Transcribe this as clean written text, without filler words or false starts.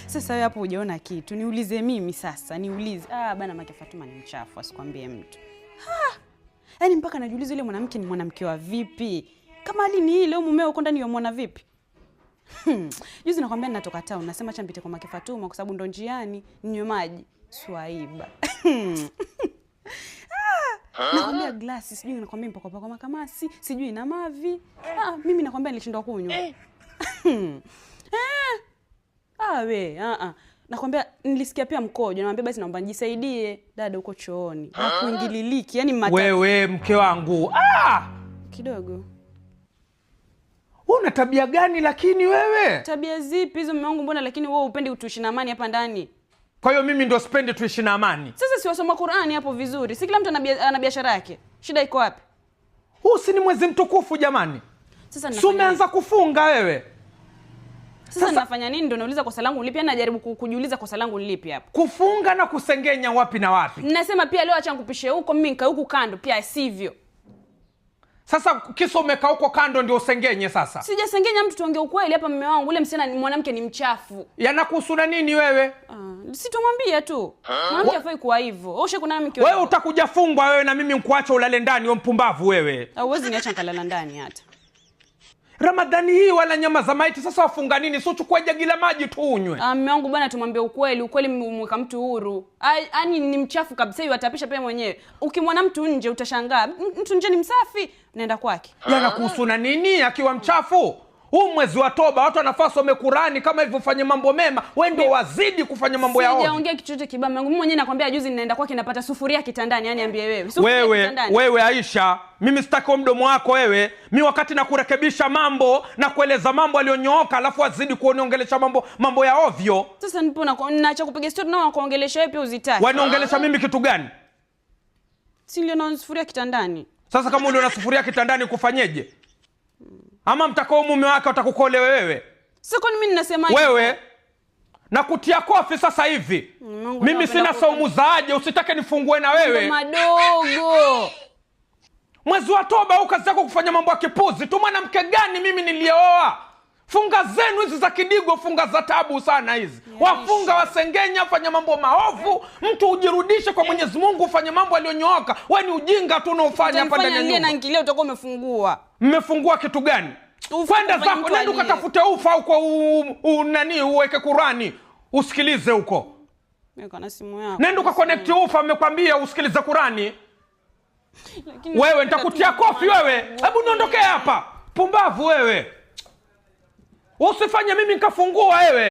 Sasa wewe hapo hujaona kitu. Niulize mimi sasa, niulize. Ah, bana Make Fatuma ni mchafu, asikwambie mtu. Yaani mpaka najiuliza yule mwanamke ni mwanamke wa vipi? Kama hali ni ile mumeo uko ndani yamwona vipi? Juzi nakwambia ninatoka town, nasema acha nipite kwa Make Fatuma kwa sababu ndo njiani ninywe maji. Swaiba. Nakwambia glasi, sijui nakwambia mpaka kwa makamasi, sijui na mavi. Ah, mimi nakwambia nilishindwa kunywa. Ah, we, ah ah. Nakwambia nilisikia pia mkojo, nakwambia basi naomba nijisaidie dada huko chooni. Hakuingililiki, yani mata Wewe mke wangu. Ah! kidogo. Wewe una tabia gani lakini wewe? Tabia zipi hizo mume wangu mbona, lakini wewe upendi utuishi na amani hapa ndani? Kwa hiyo mimi ndo sipendi tuishi na amani. Sasa si wasoma Qur'ani hapo vizuri. Si kila mtu ana biashara yake. Shida iko wapi? Huu si ni mwezi mtukufu jamani. Sasa Si ninafanya umeanza kufunga wewe? Sasa nafanya nini? Ndio nauliza kosa langu lipi? Yaani najaribu kujiuliza kosa langu lipi hapo. Kufunga na kusengenya wapi na wapi? Nasema pia leo acha nikupishe huko, mimi nikae huku kando pia sivyo. Sasa kisa umekaa huko kando ndio usengenye sasa. Sijasengenya mtu, tuongee ukweli hapa mume wangu, ule msichana ni mwanamke ni mchafu. Yanakuhusu na nini wewe? Ah, si tumwambie tu. Mwanamke hafai kuwa hivyo. Wewe ushakuona mke Wewe utakuja fungwa wewe na mimi nikuache ulale ndani wewe mpumbavu wewe. Hauwezi niacha nikalala ndani hata. Ramadhani hii wala nyama za maiti sasa wafunga nini? Si uchukue jagi la maji tu unywe. Ah, mume wangu bwana, tumwambie ukweli, ukweli mweka mtu huru. Yaani ni mchafu kabisa, yatapisha pia mwenyewe. Ukimwona mtu nje utashangaa. Mtu nje ni msafi, naenda kwake. Yanakuhusu na nini akiwa mchafu? Huu mwezi wa toba watu wanafaa wasome Qurani kama hivyo, ufanye mambo mema. Wewe ndio wazidi kufanya mambo ya ovyo. Sijaongea kitu chochote kibaya. Mume wangu mimi mwenyewe nakwambia juzi ninaenda kwake napata sufuria kitandani, yani niambie wewe. Sufuria Wewe, kitandani. wewe Aisha, mimi sitaki mdomo wako wewe. Mimi wakati nakurekebisha mambo na kueleza mambo aliyonyooka, alafu wazidi kuniongelesha mambo ya ovyo. Sasa nipo na naacha kupiga story na kuongelesha wewe pia uzitaki. Waniongelesha mimi kitu gani? Si ndio na sufuria kitandani. Sasa kama uliona sufuria kitandani kufanyeje? Ama mtakao mume wake atakukole wewe? Sasa kwani mimi ninasema hivi? Wewe na kutia kofi sasa hivi. Mungu Mimi napenda sina saumu za aje, usitake nifungue na wewe. Madogo. Mwezi wa toba au kazi yako kufanya mambo ya kipuzi tu. Mwanamke gani mimi nilioa? Funga zenu hizi za kidigo, funga za tabu sana hizi. Wafunga wasengenya, fanya mambo maovu, mtu ujirudishe kwa Mwenyezi Mungu, ufanye mambo aliyonyooka. Wewe ni ujinga tu unaofanya hapa ndani ya Utanifanya nyumba. na ngilia utakuwa umefungua. Mmefungua kitu gani? Ufa Kwenda kufanya zako, mtu nenda alie. ukatafute ufa huko, nani uweke Qurani usikilize huko. Weka na simu yako. Nenda ukaconnect ufa, amekwambia usikilize Qurani. Lakini Wewe nitakutia kofi wewe. Hebu niondokee hapa. Pumbavu wewe. Usifanye mimi nikafungua wewe.